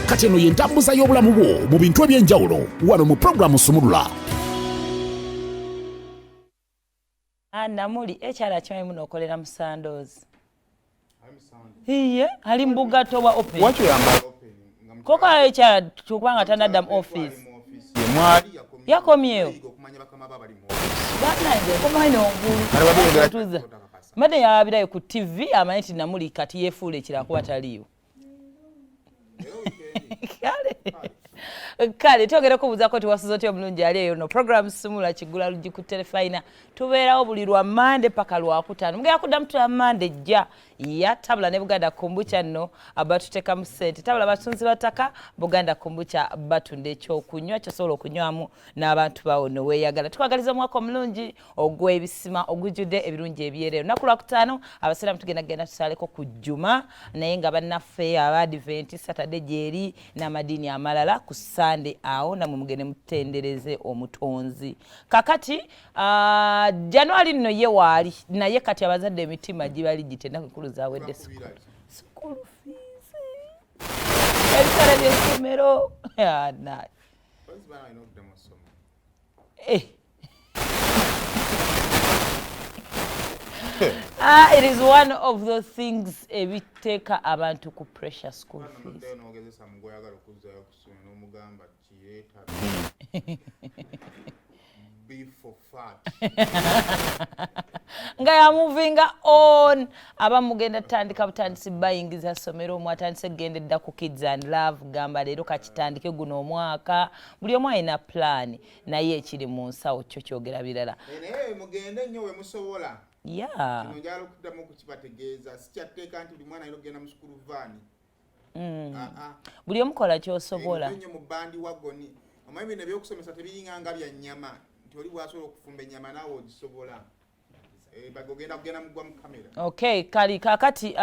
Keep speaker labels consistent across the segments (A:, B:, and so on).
A: Kati eno y'entambuza y'obulamu bwo mu bintu eby'enjawulo wano mu pulogulaamu Sumulula.
B: Namuli ekyalo akimanyi muno okolera mu sandals. Iye ali mu bugatto bwa open. Koko ekyalo kubanga tanadda mu office. Yakomyewo. Bannange nkomayo nongulu. Mbadde yalabirayo ku TV amanyi nti Namuli kati yeefuula ekirala kuba taliiwo. Kale kale twongera okubuuzaako tiwasuza otya omulungi ali eyo no program Sumula Kigula Luggi ku Terefayina. Tubeerawo buli lwa Mande paka Lwakutaano. Mugenda kuddamu tula Mande ejja ya Tabula ne Buganda Kombucha nno batuteekamu ssente. Tabula batunzi ba ttaka, Buganda Kombucha batunda ekyokunywa kyosobola okunywamu n'abantu bawo noweeyagala. Tukwagaliza omwaka omulungi ogw'ebisima ogujjudde ebirungi ebyereere. Olunaku Lwakutaano abasiraamu tugenda kugenda tusaaleko ku Jjuma, naye nga bannaffe Abaadiventi Saturday gyeri n'amadiini amalala ku Sande awo namwe mugende mutendereze Omutonzi. Kakati January nno ye waali, naye kati abazadde emitima gibali giti, ennaku enkulu zawedde, school fees, ebisale by'essomero. Eh. Ah, it is one of the things ebiteeka abantu ku pressure, school fees.
C: N'ogezesa mugoyagala okuzzayo okusoma n'omugamba kireeta B for fat.
B: Nga yamovinga on. Aba mugenda tutandika butandisi bayingiza ssomero, omu atandise kugenda edda ku Kids and Love, gamba leero kakitandike guno omwaka. Buli omu alina plan, naye ekiri mu nsawo kyo kyogera birala.
C: Eh, naye mugende nnyo we musobola. Kino njagala okuddamu okukibategeeza, sikyatteeka nti buli mwana alina okugenda mu school van. Ah, ah.
B: Buli omu kola kyosobola.
C: Ebyo nnyo mu bandi wagoni. Omanyi bino ebyokusomesa tebiringa nga bya nnyama nti oli bwasobola okufumba ennyama naawe ogisobola. Eh, ogenda kugenda mugwa mu kamera.
B: Okay, kali kakati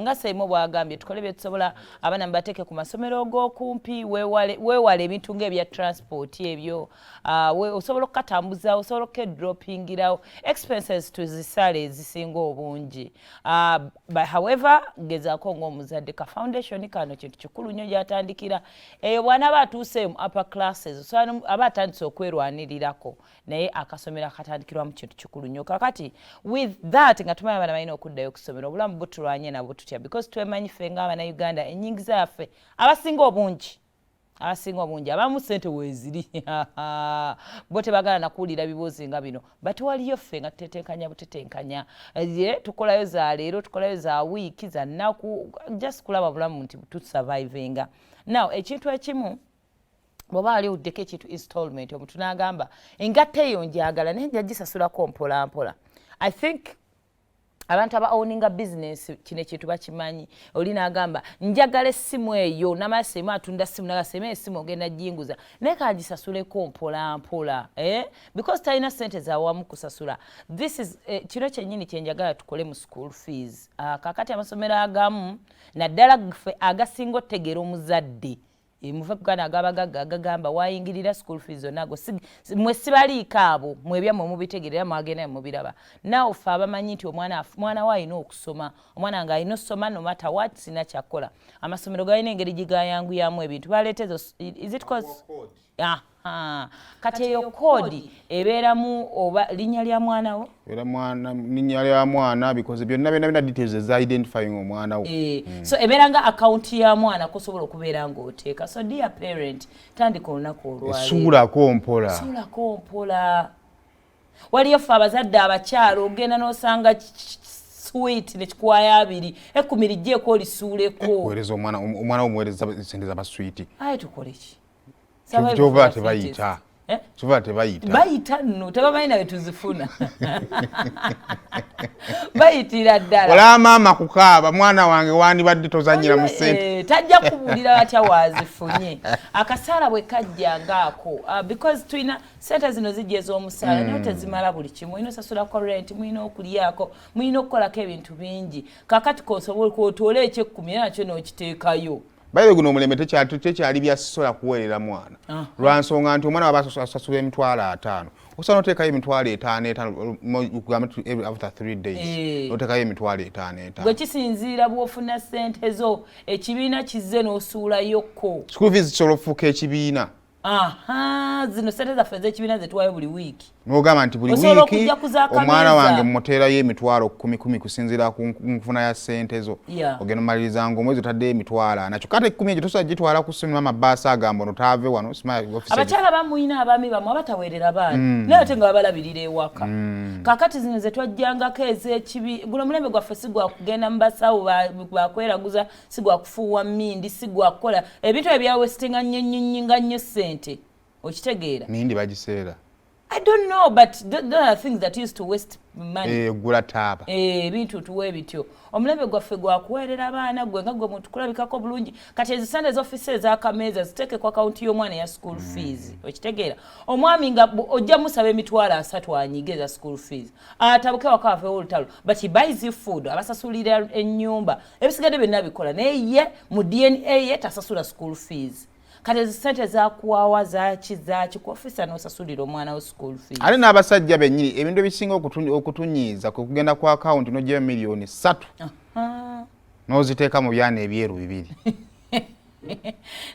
B: nga Seimo bwagambye, tukole bye tusobola, abaana mubateeke ku masomero og'okumpi, weewale ebintu ng'ebya transport ebyo. Osobola okukatambuza, osobola okukedropingirawo, expenses tuzisale ezisinga obungi. But however, gezaako ng'omuzadde ka foundation kano kintu kikulu nnyo gy'atandikira eyo. Bw'anaaba atuuse mu upper classes, osobola aba atandise okwerwanirirako, naye akasomero akatandikirwamu kintu kikulu nnyo. Kakati with that, nga tumanyi abaana balina okuddayo okusomero, obulamu butulwanye nabwo tutya? Because twemanyi ffe ng'Abannayuganda, ennyingiza yaffe abasinga obungi abamu sente weeziri, bo tebagala nakuwulira bibuuzi nga bino, but waliyo ffe nga tutetenkanya butetenkanya. Ye tukolayo za leero, tukolayo za wiiki, za nnaku, just kulaba bulamu nti tusurvivinga. Now ekintu ekimu, bw'oba wali owuddeko ekintu installment, omuntu n'agamba engatta eyo njagala naye nja gisasulako mpola mpola. I think abantu aba owninga business kino ekintu bakimanyi. Oli n'agamba njagala essimu eyo, namala semu atunda simu naga semu essimu ogenda jinguza naye kagisasuleko mpola mpola, eh? Because talina sente zawamu kusasula. This is kino kyennyini kyenjagala tukole mu school fees. Kakati amasomero agamu, naddala ffe agasinga otegeera omuzadde, muve kugana agabagagga agagamba wayingirira school fees zonna, ago mwe sibaliiko abo, mwebyammwe mubitegeerera, mwagenda mubiraba. Naawe ffe abamanyi nti omwana mwana we alina okusoma, omwana nga alina osoma no matter what, sina kyakkola. Amasomero galina engeri gigayanguyamu ebintu, baleeta ezo, is it cause
C: Code.
B: Aha. Kati eyo code ebeeramu oba linnya lya mwana wo.
C: Era mwana, linnya lya mwana, because byonna byonna byonna details eza identifying omwana wo.
B: Eh, so ebeera nga akawunti ya mwana kosobola okubeera ng'oteeka. So dear parent, tandika olunaku olwaleero.
C: Esuulako mpola.
B: Suulako mpola. Waliyo ffe abazadde abakyalo, ogenda n'osanga sweet nekikwaya abiri ekumi, lijjeeko olisuuleko.
C: Weereza omwana, omwana wo muweereza sente z'abaswiti.
B: Aye tukole ki?
C: Kyova tebayita.
B: Eh?
C: Kyova tebayita.
B: Bayita nno, tebamanyi nawe tuzifuna, bayitira ddala.
C: Olaba maama kukaaba, mwana wange wandibadde tozanyira mu sente.
B: Eh, tajja kubuulira batya wazifunye. Akasaala bwe kajja ngaako, because tulina sente zino zijja ez'omusaala, naye tezimala buli kimu. Mulina osasulako rent, mulina okulyako, mulina okukolako ebintu bingi. Kakati kosobola kotoola ekyekkumi era nakyo n'okiteekayo.
C: Baire guno omulembe tekyali bya sisobola kuweerera mwana, lwa nsonga nti omwana waba asasula 500,000, osobola noteekayo 5,000 5 okugamba nti every after 3 days noteekayo 5,000
B: Gwe
C: 5.
B: Kisinziira bw'ofuna ssente zo, ekibiina kizze n'osuulayokko.
C: School fees kisobola okufuuka ekibiina.
B: Aha, zino sente zaffe ez'ekibiina zetuwayo buli wiiki.
C: Nogamba nti buli
B: Osobola
C: wiiki
B: okujja ku za
C: omwana
B: kameeza.
C: wange muteerayo 10,000 10 kusinziira ku nfuna ya ssente zo. Ogenda omaliriza nga omwezi otaddeyo 40,000, kyokka ate 10 egyo tosobola gitwala ku ssomero, amabaasi agamba ono taave wano simanya office.
B: Abakyala bamuyina abaami bamwe abataweerera baana, naye ate nga babalabirira ewaka. Kakati zino ze twajjangako ez'ekibi, guno omulembe gwaffe si gwa kugenda mu basawo bakweraguza, si gwa kufuuwa mmindi, si gwa kukola ebintu ebyo byawesitinga nnyo nnyo nnyo nga nnyo ssente, okitegeera?
C: Mindi bagiseera.
B: I don't know, but those are things that used to waste money.
C: Egula taaba.
B: Ebintu tuwe bityo, omulembe gwaffe gwakuweerera abaana, gwe nga gwe muntu kulabikako bulungi. Kati ezo sente z'ofisi ez'akameeza ziteeke ku akawunti y'omwana eya school fees, okitegeera? Omwami nga ojja musaba 30,000 anyige eza school fees, atabuke waka avewo olutalo, but he buys you food, abasasulira ennyumba, ebisigadde byonna bikola, naye ye mu DNA ye tasasula school fees. Kati ezo sente zakuwawa zaki zaki ku ofisa n'osasulira omwana wo school fees.
C: Ate n'abasajja bennyini, ebintu ebisinga okutunyiiza kwe kugenda ku akawunti n'oggyayo 3 miliyoni n'oziteeka mu byana ebyeru bibiri.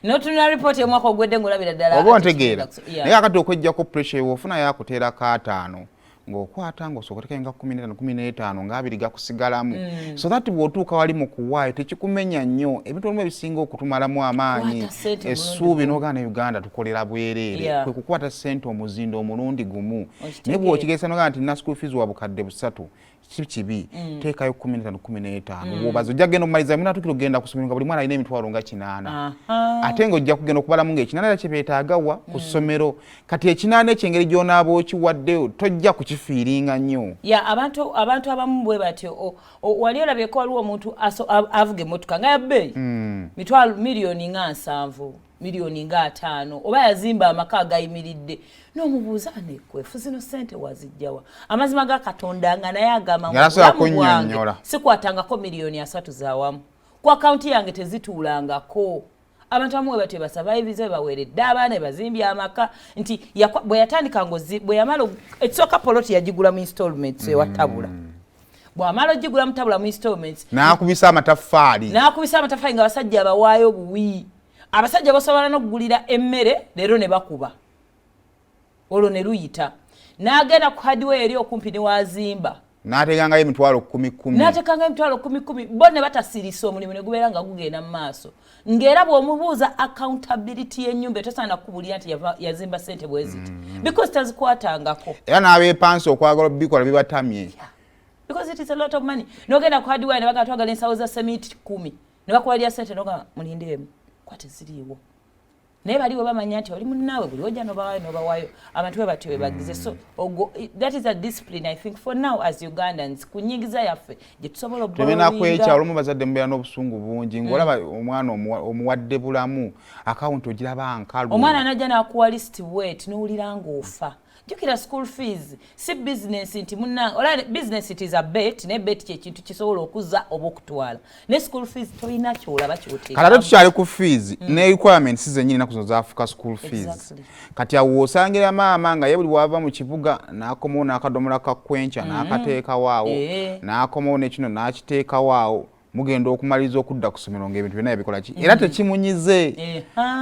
B: Notunula ripooti y'omwaka ogwedde ng'olabira ddala.
C: Oba ontegeera? Naye akati okweggyako pressure ewo, ofunayo akuteerako 50 ng'okwata ng'osooka otekayo nga 15 15 nga 20 gakusigalamu, so that bw'otuuka wali mu kuwaayo tekikumenya nnyo. Ebintu ebimu ebisinga okutumalamu amaanyi,
B: Kwata ssente
C: essuubi,
B: omulundi.
C: N'ogamba ne Uganda tukolera bwereere, kwe kukwata ssente omuzindo omulundi gumu.
B: Okitegeera.
C: Naye bw'okigesa n'ogamba nti nina school fees wa 300,000, si kibi, teekayo 15 15, bw'obaza ojja kugenda omumaliza munaatuukira okugenda ku ssomero nga buli mwana alina 800,000. Ate ng'ojja kugenda okubalamu ng'ekinaana era kyebeetaagawa ku ssomero. Kati ekinaana ekyo, engeri gy'onaaba okiwaddeyo, tojja kukifiiringa nnyo.
B: Ya, abantu abamu bwe batyo. Wali olabyeko waliwo omuntu avuga emmotoka nga yabbeeyi, mitwalo 70 miliyoni, 50 miliyoni, oba yazimba amaka agayimiridde, n'omubuuza, "Banekwefu, zino sente wazijjawa?" Amazima ga Katonda nga naye agamba
C: Nga tasobola
B: "Mu bulamu bwange
C: kunnyonnyola.
B: sikwatangako 30 miliyoni zawamu ku akawunti yange, tezituulangako." Abantu abamu bwe batyo basurvivize, baweeredde abaana, bazimbye amaka, nti bwe yatandika ngozi, bwe yamala ekisooka poloti yagigula mu installments ewatabula, bw'amala ogigula mu tabula mu installments,
C: n'akubisa amataffaali.
B: N'akubisa amataffaali nga abasajja abawaayo buwi. Abasajja basobola n'okugulira emmere leero ne bakuba olwo ne luyita, n'agenda ku hardware eri okumpi ne wazimba.
C: N'ateekangayo 10,000 10.
B: N'ateekanga 10,000 10, bo ne batasiirisa, omulimu ne gubeera nga gugenda mu maaso. Ng'era bw'omubuuza accountability y'ennyumba, etosaana kukubulira nti yazimba ssente bwe ziti, because tazikwatangako.
C: Era n'abeepansi okwagala obikola bibatamye.
B: Because it is a lot of money. Nogenda ku hardware ne bagamba twagala ensawo za semiti 10, ne bakubalira sente, nogamba mulindeemu, kwate ziriiwo. Naye bali bwe bamanya nti oli munnaawe, buli ojja nobawaayo nobawaayo. Abantu bwe batyo bwe bagize. So ogwo, that is a discipline, I think, for now as Ugandans, ku nyingiza yaffe gye tusobola.
C: Tebena kwekya olumu bazadde mubeera n'obusungu bungi, ng'olaba omwana omuwadde bulamu, akawunti ogiraba nkalu.
B: Omwana najja n'akuwa list bwet, n'owulira ng'ofa. Jjukira, school fees si business, nti munna olaba business, it is a bet, naye bet kyekintu kisobola okuzza oba okutwala, ne school fees tolina kyolaba.
C: Kati ate
B: kyoteekamu.
C: Tukyali ku fees ne requirements zennyini, ennaku zino zaafuuka school fees. Kati awo osangira maama nga ye buli bwava mu kibuga n'akomawo n'akadomola ka kwenkya n'akateekawo awo, n'akomawo nekino n'akiteekawo awo, mugenda okumaliriza okudda ku ssomero ng'ebintu byonna yabikola ki, era tekimunyize.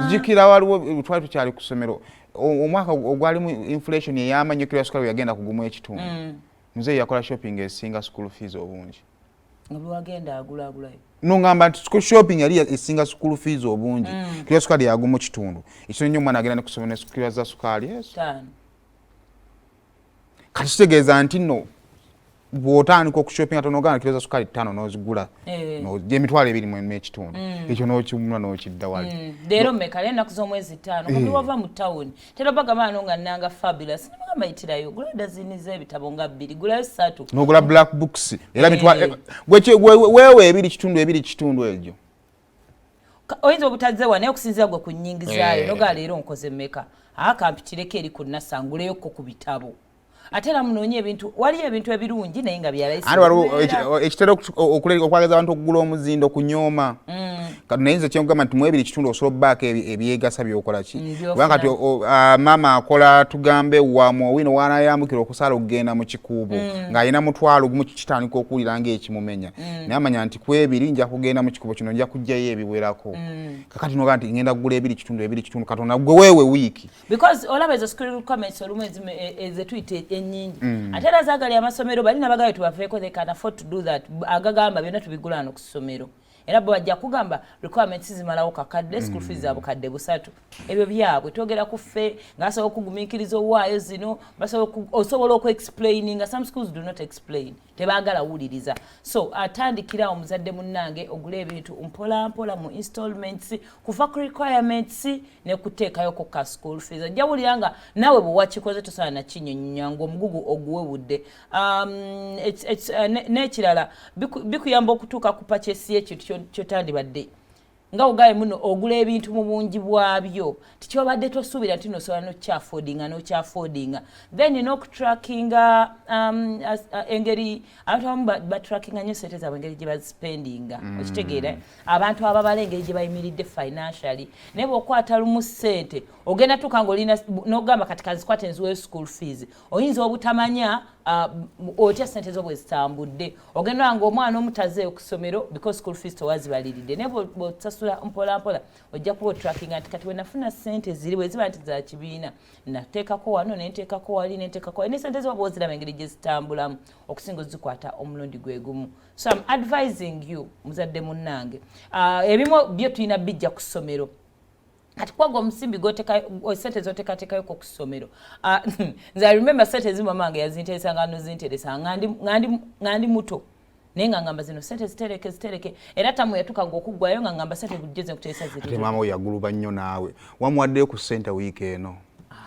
C: Nzijukira waliwo twali tukyali ku ssomero, omwaka ogwalimu inflation ey'amaanyi, kiro ya sukaali yagenda ku 1.5. Muzeeyi yakola shopping esinga school fees obungi.
B: Nga buli wagenda agulaagulayo.
C: Nongamba nti school shopping yali esinga school fees obungi. Kiro ya sukaali yagumu kitundu ekitono nnyo, omwana agenda ne kusoma ne kiro za sukaali, yes.
B: 5.
C: Kati kitegeeza nti nno bw'otandika okushoppinga tonogana kiro za sukaali 5 n'ozigula 25,000, ekyo n'okiwumula n'okidda wali.
B: Leero mmeka? Leero ennaku z'omwezi 5. Nga buli wava mu tawuni tera bagamba ano nga nanga fabulous, nebagamba yitirayo gulayo dazini z'ebitabo nga bbiri, gulayo ssatu.
C: N'ogula black books era weewe 2.5, 2.5 egyo.
B: Oyinza obutazzewa, naye okusinziira gwe ku nnyingizaayo, nogaa leero nkoze mmeka, akampitireko eri ku nassa nguleyokko ku bitabo. Ate era munoonye ebintu, waliyo ebintu ebirungi naye nga
C: Anti waliwo ekitera okwageza abantu okugula omuzindo kunyooma. Kati naye nze kyenkugamba nti mu ebiri kitundu osobola obbaako ebyegasa byokola ki, kubanga kati maama akola, tugambe wamwowino wanayambukira okusala okugenda mu Kikuubo ng'alina 500,000, kitandika okuwulira ng'ekimumenya, naye amanya nti ku ebiri nja kugenda mu Kikuubo kino, nja kugjayo ebiwerako. Kakati noga nti ngenda kugula ebiri kitundu, ebiri kitundu, Katonda gwe weewe wiiki.
B: Because olaba ezo school requirements olumu ezimu zetuyita ennyingi, ate era zaagali amasomero balina bagayo tubaveeko, they can afford to do that. Agagamba byonna tubigula wano ku ssomero, era bo bajja kugamba requirements zimalawo kakadde, school fees za 3,000. Ebyo byabwe. Twogera ku ffe nga basobola okugumiikiriza owaayo zino, osobola okuexplaininga. Some schools do not explain, tebaagala wuliriza. So atandikira omuzadde munnange ogule ebintu mpola mpola mu installments, kuva ku requirements ne kuteekayoko ka school fees. Ojja wulira nga naawe bwe wakikoze tosobola nakinyonyonya ng'omugugu oguwewudde. N'ekirala bikuyamba okutuuka ku purchase y'ekintu kyotandibadde nga ogaye muno ogula ebintu mu bungi bwabyo, tikyobadde tosuubira nti nosobola nokyaffordinga, nokyaffordinga. Then n'okutrackinga engeri abantu abamu batrackinga nnyo sente zaabwe, engeri gye bazispendinga. Okitegeera, abantu ababala engeri gye bayimiridde financially, naye bw'okwata lumu ssente ogenda tuuka ngaolina n'ogamba kati kanzikwate nziweyo school fees, oyinza obutamanya otya sente zo bwe zitambudde. Ogenda nga omwana omutazeeyo ku ssomero because school fees tewazibaliridde, naye bw'osasula mpola mpola ojja kuba otrackinga nti kati wenafuna sente ziri bwe ziba nti za kibiina, nateekako wano, nenteekako wali, nenteekako wali, ne sente zo oba oziraba engeri gye zitambulamu okusinga ozikwata omulundi gwe gumu. So I'm advising you, muzadde munnange, ebimu byo tulina bijja ku ssomero. Kati kwaga omusimbi sente zoteekateekayoko ku ssomero. Nze I remember sente ezimu mama wange yazinteresa nga nozinteresa nga ndi muto, naye nga ngamba zino sente zitereke, zitereke, era tamu yatuuka nga okuggwayo nga ngamba sente bulijjo zenkuteresa
C: Ate
B: ziri.
C: Maama we yaguluba nnyo naawe, wamuwaddeyo ku ssente wiiki eno.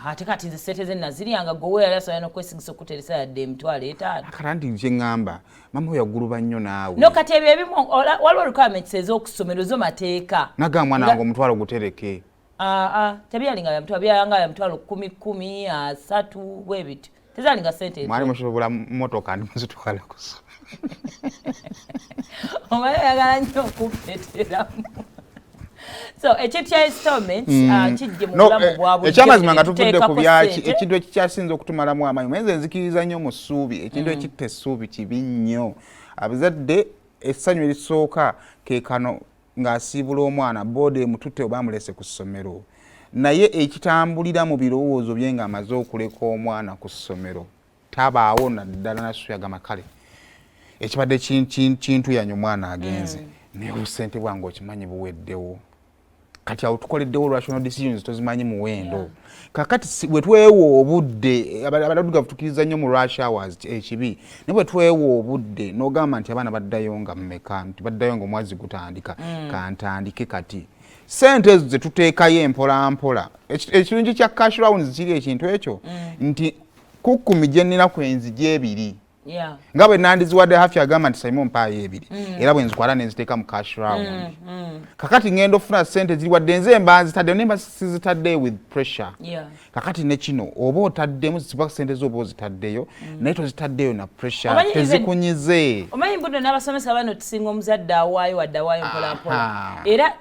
B: Ate kati nze sente ze naziryanga, gwe yali asobola n'okwesigisa okuteresa yadde 50,000?
C: Kati anti kyeŋŋamba, maama we yaguluba nnyo naawe.
B: No, kati ebyo ebimu waliwo requirements ez'okusomero zo mateeka.
C: Nagamba mwana wange 500 gutereke.
B: Aa, tebyalinga bya mitwalo, byalanga bya mitwalo kumi kumi, asatu, bwe bityo, tezalinga sente.
C: Mwali musobola motoka ndi muzitwala ku ssomero.
B: Omanyi oyagala nnyo okumpeteramu. So ekintu kya installments kijje mu
C: No,
B: bulamu bwa bulijjo.
C: Ekyamazima nga tuvudde ku
B: Tuteekako
C: byaki,
B: ssente.
C: Ekintu ekikyasinza okutumalamu amaanyi, naye nze nzikiriza nnyo mu ssuubi. Ekintu ekitta essuubi kibi nnyo. Abazadde essanyu erisooka ke kano ng'asiibula omwana, booda emututte oba amulese ku ssomero, naye ekitambulira mu birowoozo bye ng'amaze okuleka omwana ku ssomero tabaawo naddala nasuubi agamba kale ekibadde kintuyanya omwana agenze, naye obusente bwange okimanyi buweddewo. Kati awo tukoleddewo rational decisions, tozimanyi muwendo. Kakati bwe twewa obudde, abaddugavu tukiriza nnyo mu rush hours ekibi, naye bwe twewa obudde n'ogamba nti abaana baddayo nga mmeka, nti baddayo nga omwezi gutandika, kantandike kati sente ezo zetuteekayo empola mpola. Ekirungi kya cash rounds kiri ekintu ekyo nti ku 10 gye nnina kwenzija ebiri nga bwe nandiziwadde hafi agamba nti Simon mpaayo ebiri, era bwe nzikwala nenziteeka mu cash round, kakati ngenda ofuna sente ziri wadde nze mba nzitaddeyo, naye mba sizitaddeyo with pressure. Kakati ne kino oba otaddemu ziba sente zo oba ozitaddeyo, naye tozitaddeyo na pressure, tezikunyize.
B: Omanyi mbuno n'abasomesa bano tusinga omuzadde awaayo wadde awaayo mpolampola. Era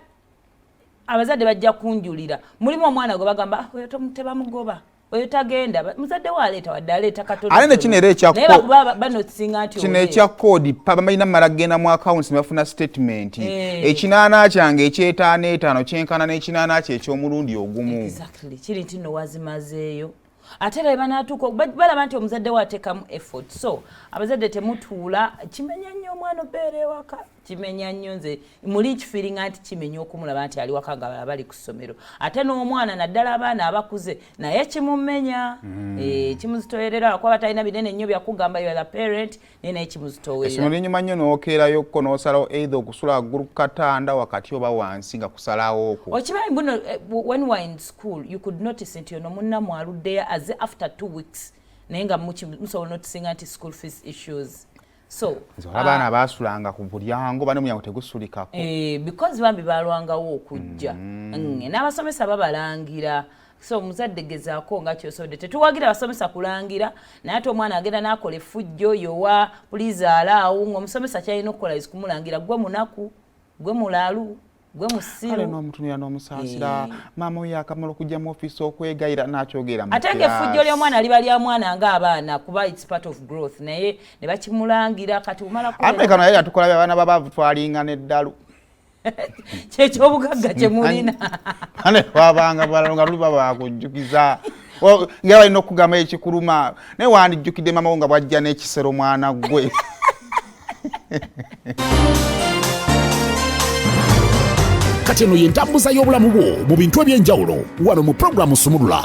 B: abazadde bajja kunjulira, mulimu omwana gwe bagamba, "Ah, oyo tebamugoba, oyo tagenda." Muzadde we aleeta wadde aleeta katono.
C: Ate ne kino era
B: Naye bakuba banotisinga nti
C: kino
B: oleeta.
C: Ekya code balina mala kugenda mu accounts ne bafuna statement. 8 kyange ekyetaano etaano kyenkana n'ekinana kye eky'omulundi ogumu.
B: Exactly, kiri nti nno wazimazeeyo, ate era banaatuuka balaba nti omuzadde we ateekamu effort. So abazadde temutuula, kimenya nnyo omwana obeera ewaka, kimenya nnyo. Nze muli nkifeelinga nti kimenya okumulaba nti ali waka nga balala bali ku ssomero, ate n'omwana naddala abaana abakuze naye kimumenya. Kimuzitowerera kuba batalina binene nnyo byakugamba, you are the parent, naye naye kimuzitowerera.
C: Essomero linyuma nnyo n'okeerayokko n'osalawo either okusula waggulu ku katanda wakati oba wansi nga kusalawo okwo.
B: Okimanyi buno, when we were in school you could notice nti ono munnamu aluddeyo aze after 2 weeks, naye nga musobola noticinga nti school fees issues. So
C: Nze wala abaana baasulanga ku bulyango, bane omulyango tegusulikako.
B: Because bambi balwangawo okujja. N'abasomesa babalangira. So omuzadde gezaako nga kyosobodde. Tetuwagira basomesa kulangira, naye ate omwana agenda n'akola effujjo yowa pulizi alaawo, ng'omusomesa kyalina okukola is kumulangira, gwe munaku, gwe mulalu. Gwe musiru.
C: Kale n'omutunira n'omusaasira. Maama oyo akamala okujja mu ofiisi okwegayira n'akyogera mu
B: Ate ng'effujjo ly'omwana liba lya mwana ng'abaana, kuba it's part of growth, naye ne bakimulangira kati omala.
C: Amerika naye yatukola abaana babaavu, twalinga n'eddalu.
B: Kyekyobugagga kye mulina.
C: Ane twabanga balalo nga luba bakujjukiza nga balina okugamba ekikuluma, naye wandijjukidde mama wo nga bwajja n'ekisero, mwana gwe.
A: Kati eno ye ntambuza y'obulamu bwo mu bintu eby'enjawulo wano mu pulogulaamu Sumulula.